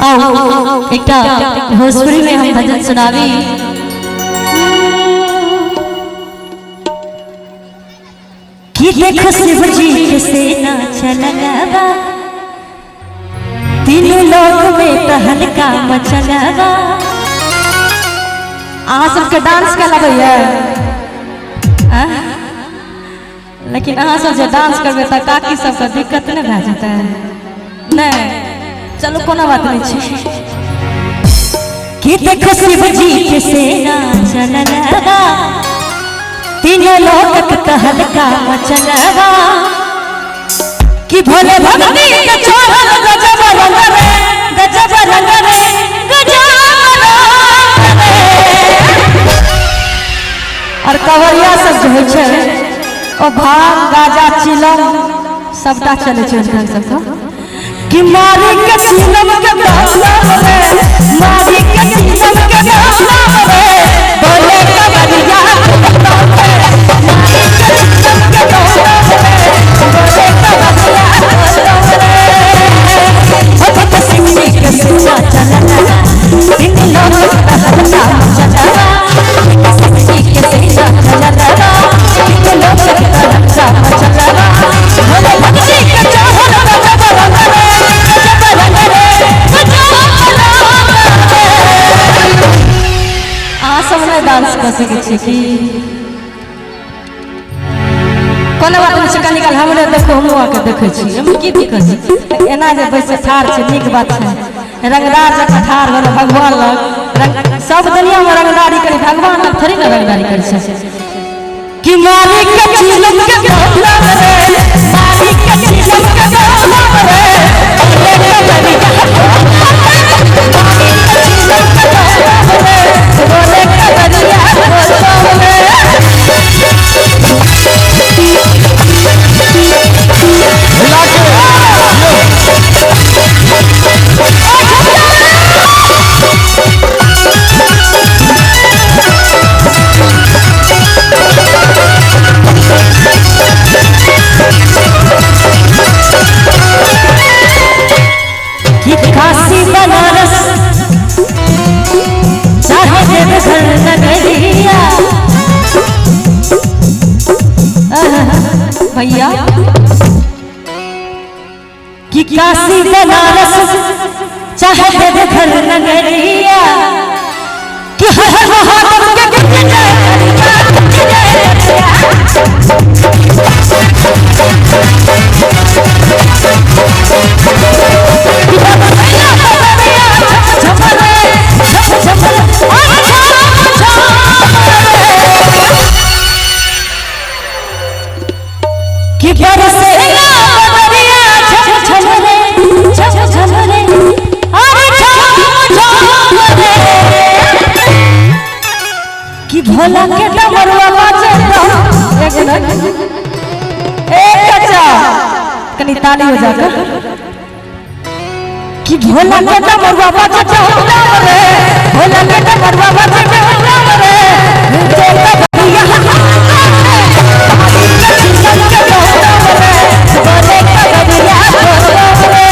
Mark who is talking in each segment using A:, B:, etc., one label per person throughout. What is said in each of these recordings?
A: आओ एकटा भोजपुरी में हम भजन सुनावी। कि देखो शिव जी के सेना चललवा, तीनों लोक में तहलका मचलवा। अहाँ सबके डांस के लगैया, लेकिन अहाँ सब जे डांस करबै तऽ काकी सबके दिक्कत नहि भए जेतै? नहीं, चलो कोनो बात नहीं छै। कि देखो शिव जी के सेना चललवा, तीनों लोक तहलका मचलवा। कि भोले भक्ति के चढ़ल गजब रंग रे, गजब रंग रे, गजब रंग रे। और कवरिया सब जे होइ छै ओ भांग गाजा चिलम सबटा चलै छै हुनकर सबके। कि मारी के चिलम के दौलत रे, मारी के चिलम के दौलत रे, बोले कवरिया रे, मारी के चिलम के दौलत रे, बोले कवरिया रे। भगत सिंह जी के सेना चलना, तीन लोक तहलका मचलवा। सिंह जी के सेना चलना, तीन लोक तहलका मचलवा। भोले भक्ति के चढ़ल गजब रंग रे, गजब रंग रे, गजब रंग रे। अहाँ सब नहि डांस कऽ सकै छियै की? कोनो बात नहि छै, कनी काल हमरे देखो, हमहूँ आके देखै छी, एहिमे की दिक्कत छै? एना जे बैस ठाढ़ छै नीक बात छै। रंगदार जकाँ ठाढ़ भेल भगवान लग, सब दुनियामे रंगदारी करी, भगवान लग थोड़ी ने रंगदारी करै छै। कि मारी के चिलम के दौलत रे, मारी के चिलम के दौलत रे, बोले कवरिया, मारी के चिलम के दौलत रे, बोले कवरिया रे। कि काशी बनारस चाहे देवघर नगरिया, भैया कि काशी बनारस चाहे देवघर नगरिया, कि हर हर महादेव के गुंज जय करिया, गुंज जय करिया। कि बाबा भैया कवरिया झम झम रे, झम झम रे, अरे झम झम रे। कि बरसे बदरिया झम झम रे, झम झम रे, अरे झम झम रे। कि भोला के डमरुआ बाजे, एक मिनट, एक चाचा कनी ताली हो जाकर। कि भोला के डमरुआ बाजे डम रे, भोला के डमरुआ बाजे डम रे, गूंजे कवरिया, मारी के चिलम के दौलत रे, बोले कवरिया रे।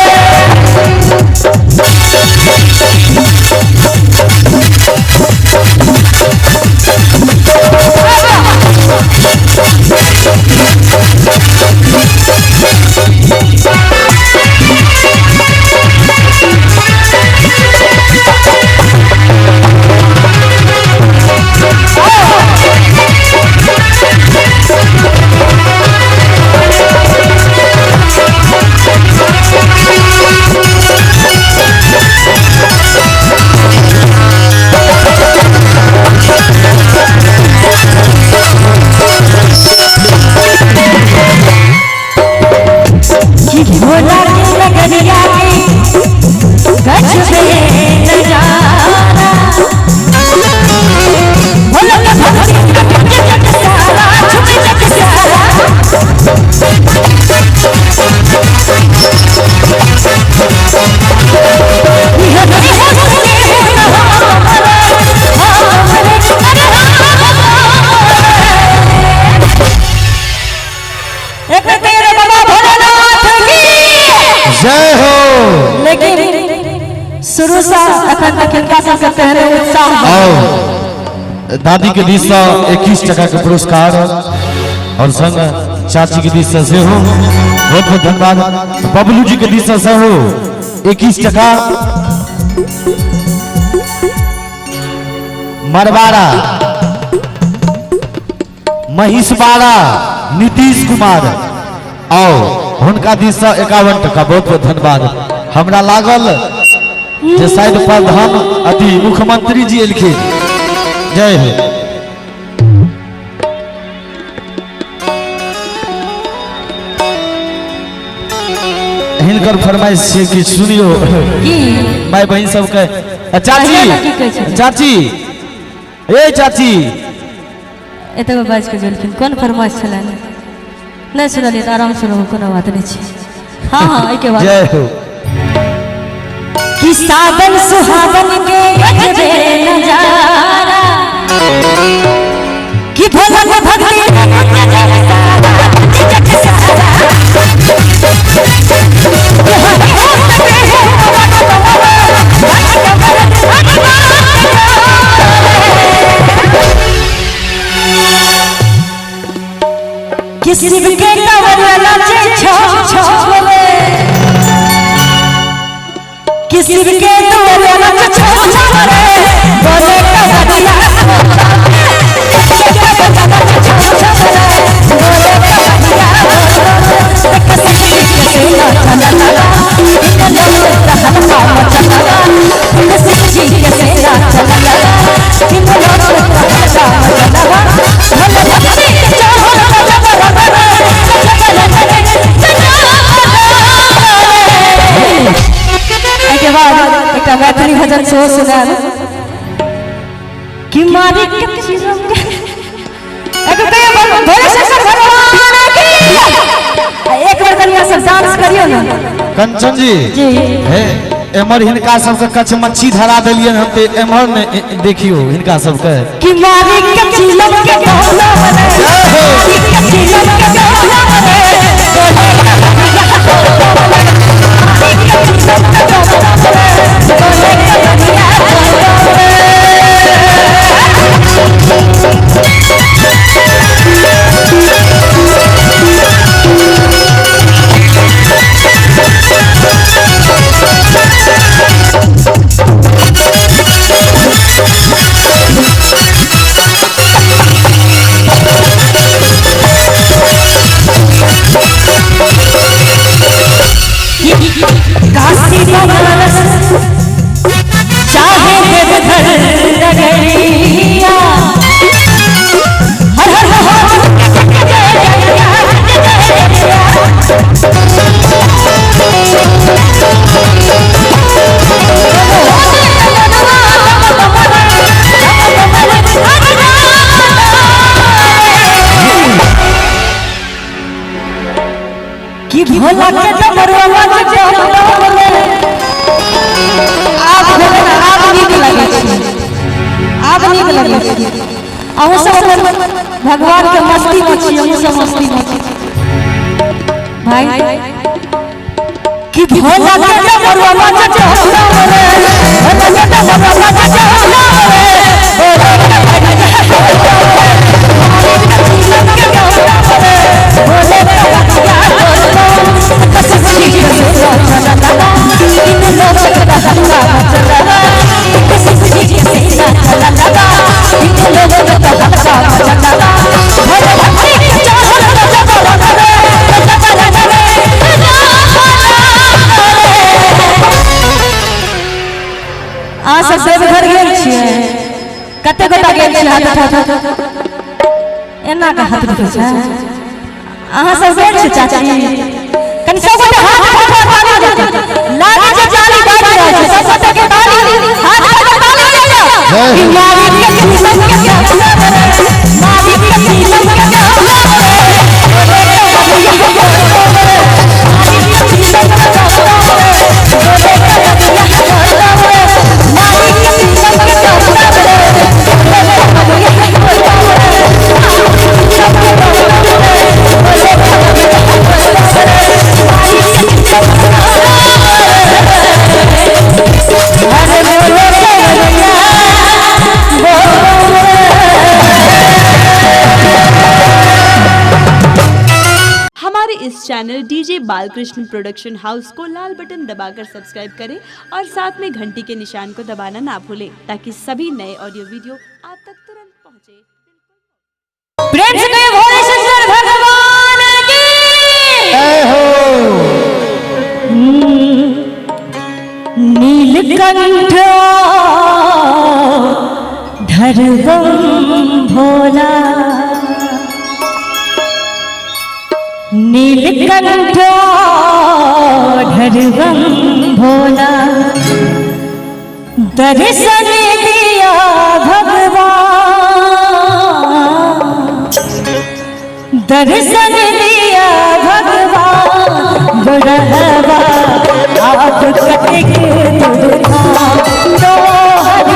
A: शुरू से अखन तक हिनका सबके तेहने उत्साह।
B: आओ दादी के दिस से 21 टका के पुरस्कार और संग चाची के दिस से सेहो बहुत बहुत धन्यवाद। बबलू जी के दिस से सेहो 21 टका। मरवाड़ा महिषबाड़ा नीतीश कुमार आओ हुनका दिस से 51 टका बहुत बहुत धन्यवाद। हमरा लागल जे शायद प्रधान अति मुख्यमंत्री जी एलखिन। जय हो। हिनकर फरमाइश छै कि सुनियो
A: की
B: माय बहिन सबके।
A: कहियो ने की कहै
B: चाची
A: छथिन?
B: चाची ए चाची
A: एतबे बाजि कऽ गेलखिन। कोन फरमाइश छलनि नहि सुनलियै तऽ आराम से रहू, कोनो बात नहि छै। हाँ हाँ एहिके बाद
B: जय हो।
A: कि सावन सुहावन के गजबे नजारा कि भोला के भक्ति जग सारा जग सारा। कि शिव के कंवरिया नाचे छो छो बोले, कि शिव के दुआरिया नाचे छो छो रे बोले कंवरिया, एहिके बाद एकटा मैथिली भजन सेहो सुनायल कि मारी के चिरम के एक कहियो भोले शंकर भगवान की। आ एक बार कनिया सब डांस करियो ना।
B: कंचन जी
A: जी
B: हे एमहर हिनका सबके कच्छ मच्छी धरा देलियन हम ते एमहर ने देखियो हिनका सबके
A: कि मारी के चिलम के गौला बने, मारी के चिलम के गौला बने, बोले कन्हैया बोले, मारी के चिलम के गौला बने, बोले कन्हैया बोले। काशी बनारस चाहे देवघर नगरिया, हर हर हर कि भोला के डमरुआ बजे बोले। आब भोला आब नीक लगै छै, आब नीक लगै छै। अहूँ सब अपन भगवान के मस्ती में छी, अहूँ सब मस्ती में छी भाई। कि भोला के डमरुआ बजे बोले, भोला के डमरुआ बजे बोले, अहाँ सब देवघर गेल छियै? कते गोटा गेल छियै? हाथ उठा। एना के हाथ उठै छै। अहाँ सब गेल छियै चाची? कनि सब गोटे हाथ उठा उठा ताली बजाउ। लागै छै ताली बाजि रहल छै। सब गोटे के ताली, हाथ उठा के ताली बजाउ। कि मारी के चिलम के गौला बने, मारी के चिलम के गौला बने, मारी के चिलम के गौला बने, मारी के चिलम के गौला बने,
C: Channel DJ Balkrishna production house को लाल बटन दबाकर सब्सक्राइब करें और साथ में घंटी के निशान को दबाना ना भूलें ताकि सभी नए ऑडियो वीडियो आप तक तुरंत पहुंचे।
A: प्रेम से कहिए भोले शंकर भगवान की
B: जय हो।
A: नीलकंठ धरबम भोला, नीलकंठ धरबम भोला, दर्शन दिया भगवान, दर्शन दिया भगवान। बुढ़वा आप कतेक दुर्गा तोहर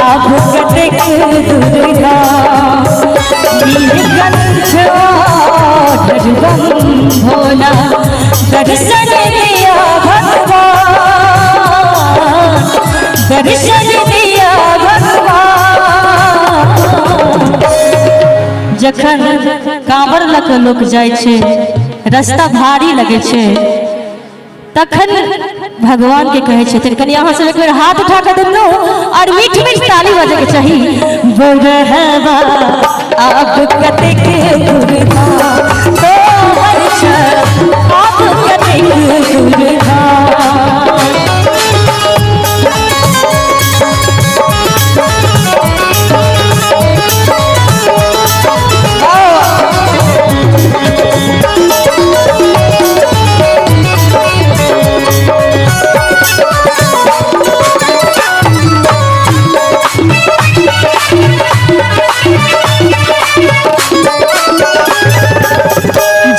A: आप कतेक दुर्गा, नीलकंठ धरबम भोला, दर्शन दिया भगवान, दर्शन दिया भगवान। जखन कांवर लऽ कऽ लोक जाइ छै, रास्ता भारी लगै छै, तखन भगवान के कहै छथिन कनि अहाँ सब एक बेर हाथ उठा कऽ दुनू और मीठ मीठ ताली बजै के चाही। बुढ़वा आप कतेक दुर्गा तोहर आप कतेक दुर्गा।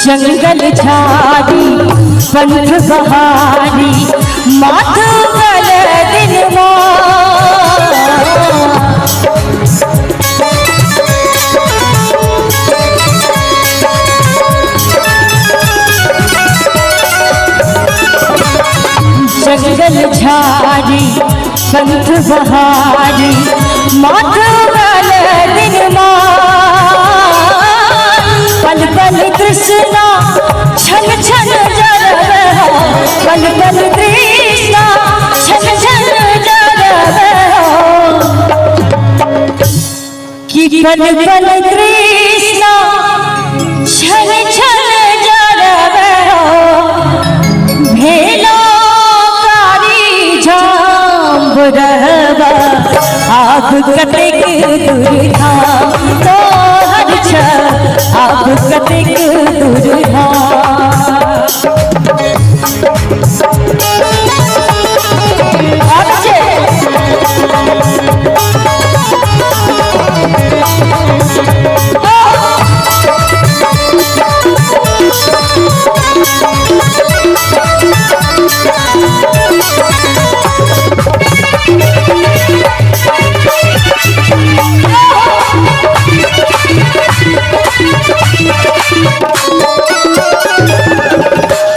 A: जंगल झाड़ी पंथ बहारी माथ गल दिनवा, जंगल झाड़ी पंथ बहारी माथ गल दिनवा, पल पल तृष्णा छन छन जरबे हो, पल पल तृष्णा छन छन जरबे हो, कि पल पल तृष्णा छन छन जरबे हो, भेलो कारी झाम रहबा आप कतेक दुर्गा तोहर आप कतेक दुर्गा।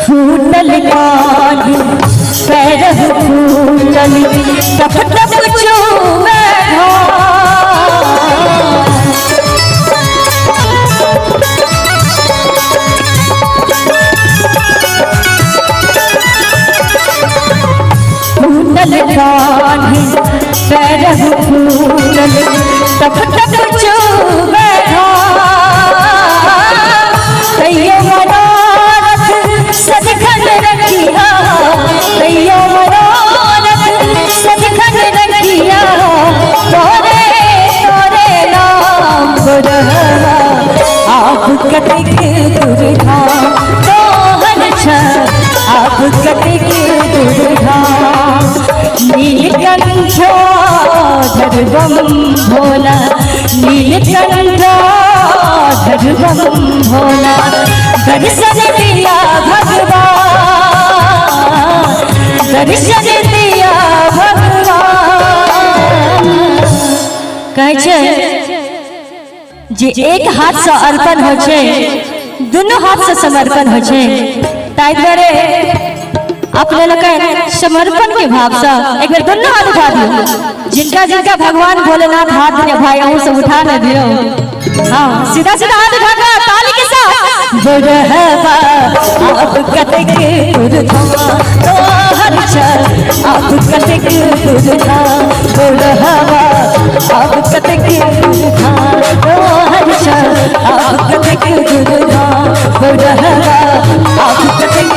A: फूटल कान पैर फूटल टप टप चूमे फूटल कान पैर फूटल टप टप चूमे तैयो मनोरथ सदखन रखिया, तैयो मनोरथ सदखन रखिया, तोरे तोरे नाम बुढ़वा आप कतेक दुर्गा तोहर आप कतेक दुर्गा। नीलकंठ धरबम भोला, नीलकंठ धरबम भोला, दर्शन दिया भगवान, दर्शन दिया भगवान। कहै छै जे एक हाथ से अर्पण होइ छै, दुनू हाथ से समर्पण होइ छै, ताहि दुआरे अपने लोकनि समर्पण के भाव से एक बेर दुनू हाथ उठा दियौ। जिनका जिनका भगवान भोलेनाथ हाथ दिए भाई अहूँ सब उठा ने दियौ। हाँ, सीधा सीधा हाथ उठाकर ताली के साथ। बुढ़वा अब कतेक दूर था तोहर चल, अब कतेक दूर था। बुढ़वा अब कतेक दूर था तोहर चल, अब कतेक दूर था। बुढ़वा अब कतेक